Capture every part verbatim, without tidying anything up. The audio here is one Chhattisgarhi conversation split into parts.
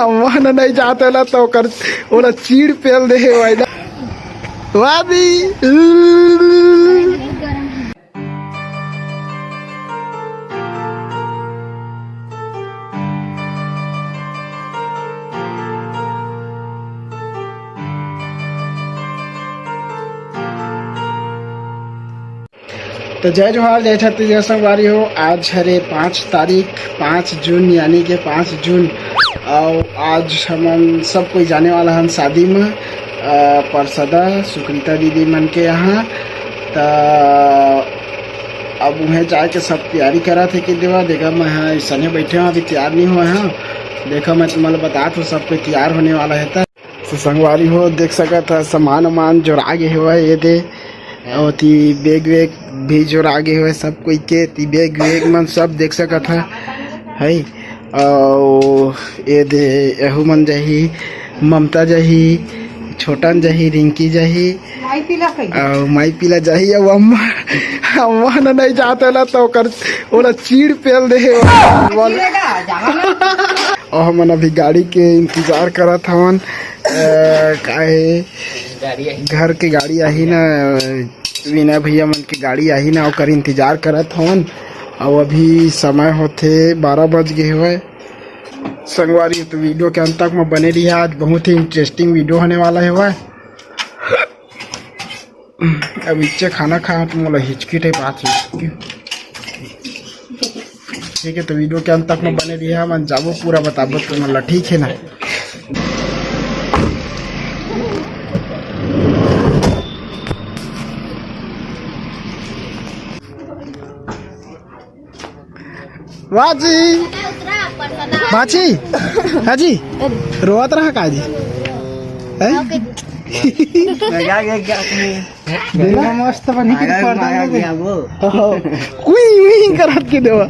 अम्मा न नहीं जाते ला तो ओकर, ओला चीड़ पेल दे हे भाई ना। वादी। तो जय जोहार, जय छत्तीसगढ़ संगवारी हो। आज हरे पाँच तारीख, पाँच जून, यानी के पाँच जून। और आज हमन सब कोई जाने वाला हन शादी में, अ, परसदा सुकृता दीदी मन के यहाँ। त अब उहें जाए के सब तैयारी करत हे कि देवा, देखा मैं हाँ अइसने बैठे हूँ, अभी तैयार नहीं हुए हूँ। देखा मैं तुम्हारा बतात हूँ, सब कोई तैयार होने वाला है। त तो संगवारी हो, देख सकत ह, सामान उमान जोरा गे हवय, ये दे, अउ ती बैग वैग भी जोरा गे हवय सब कोई के, ती बैग वैग मन सब देख सकत ह, है। अउ ये दे, एहू मन जाही, ममता जाही, छोटन जाही, रिंकी जाही, माई पीला कही। अउ माई पीला जाही, अउ अम्मा, अम्मा न नहीं जात ला तो ओकर, ओला चीड़ पेल दे हे, बोल। अउ हमन अभी गाड़ी के इंतजार करत हवन। अ, का हे, घर के गाड़ी आही ना, विनय भैया मन के गाड़ी आही ना, ओकर इंतजार करत हवन। अउ अभी समय होथे बारह बज गे हवय। संगवारी, तो वीडियो के अंत तक में बने रहिए, आज बहुत ही इंटरेस्टिंग वीडियो होने वाला हवय। अब इच्चे खाना खाए तो मोला हिचकी टाइप आत हे। ठीक है, तो वीडियो के अंत तक में बने रहिए, हमन जाबो पूरा बताबो तुमन ला, ठीक है ना? बाजी, बाजी, हाजी, रोवत रहा का जी? हैं? मजा आ गया क्या? देखा मस्त बनी के पर्दा में। कुई उई करत के देवा।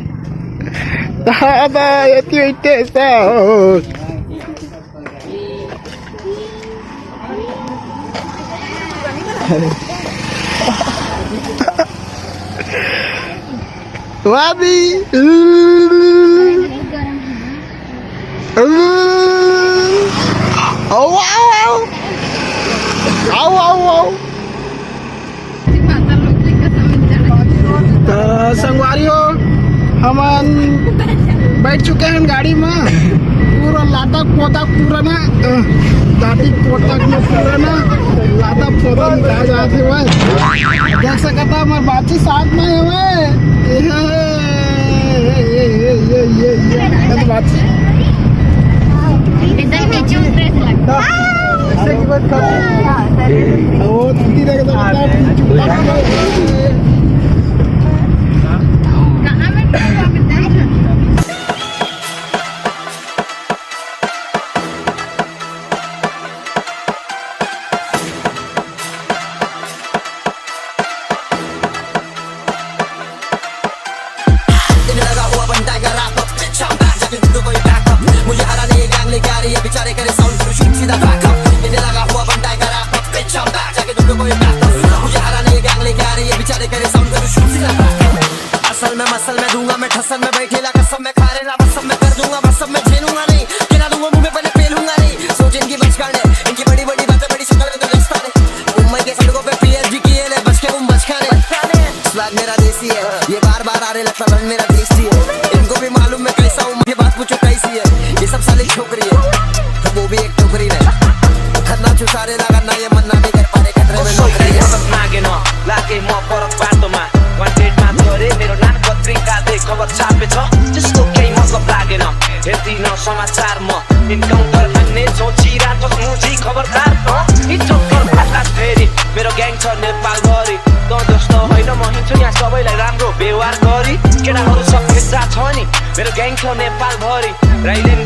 दादा, ये तो इतने ऐसा हो। वादी। आओ, आओ, आओ। आओ, आओ, आओ। त संगवारी हो, हमन बैठ चुके हैं गाड़ी में। पूरा लाटक पोतक पूरा ना, अ, लाटक पोतक में पूरा ना, लाटक पोतक निकाल जाते हुए। देख सकता हमारे बातचीत साथ में हुए। ये, ये, ये, ये, ये, ये, ये, ये तो बात। एकदम नीचे उतरे से लगता। ऐसे की बात कर। वो दीदी देख सकता है। कहाँ में? इन्हें लगा हुआ बन टाइगर रैप। पीछे हम बैक, जाके ढूंढो कोई बैकअप। मुझे हराने ये गैंग लेके आ रही है, बेचारे करे साउंड करो शूट सीधा बैकअप। इन्हें लगा हुआ बन टाइगर रैप। पीछे हम बैक, जाके ढूंढो कोई बैकअप। मुझे हराने ये गैंग लेके आ रही है, बेचारे करे साउंड करो शूट सीधा बैकअप। असल में मसल में दूंगा मैं ठसन में बैठे ला कसम में खा रहे ना बस सब मैं कर दूंगा बस सब मैं झेलूंगा नहीं। गिरा दूंगा मुंह में पहले पेलूंगा नहीं। सोच इनकी बचकाने, इनकी बड़ी बड़ी बातें बड़ी शक्ल में तो रिश्ता नहीं। मुंबई के सड़कों पे पीएसजी की ये ले बच के उम बचकाने। स्वैग मेरा देसी है, ये बार बार आ रहे लगता रंग मेरा देसी है। इनको भी मालूम मैं कैसा हूँ, ये बात पूछो कैसी है। ये सब साली छोकरी है, वो भी एक टोकरी ने। खन्ना चुसारे लगा ना ये मन्ना भी कर पारे खतरे में नौकरी है। नागे न लागे म परक बाटोमा वान डेटमा थोरे मेरो नाम पत्रिका दे खबर छापे छ। त्यसको केही मतलब लागेन, हेर्दिन समाचार म। इन्काउन्टर मान्ने सोचिरा त मुजी खबरदार त। इज्जत कर भाषा फेरि मेरो ग्याङ छ नेपालभरि। त जस्तो होइन म हिँड्छु यहाँ सबैलाई राम्रो व्यवहार गरी। केटाहरू सब भेट्दा छ नि मेरो ग्याङ छ नेपालभरि। राइलेन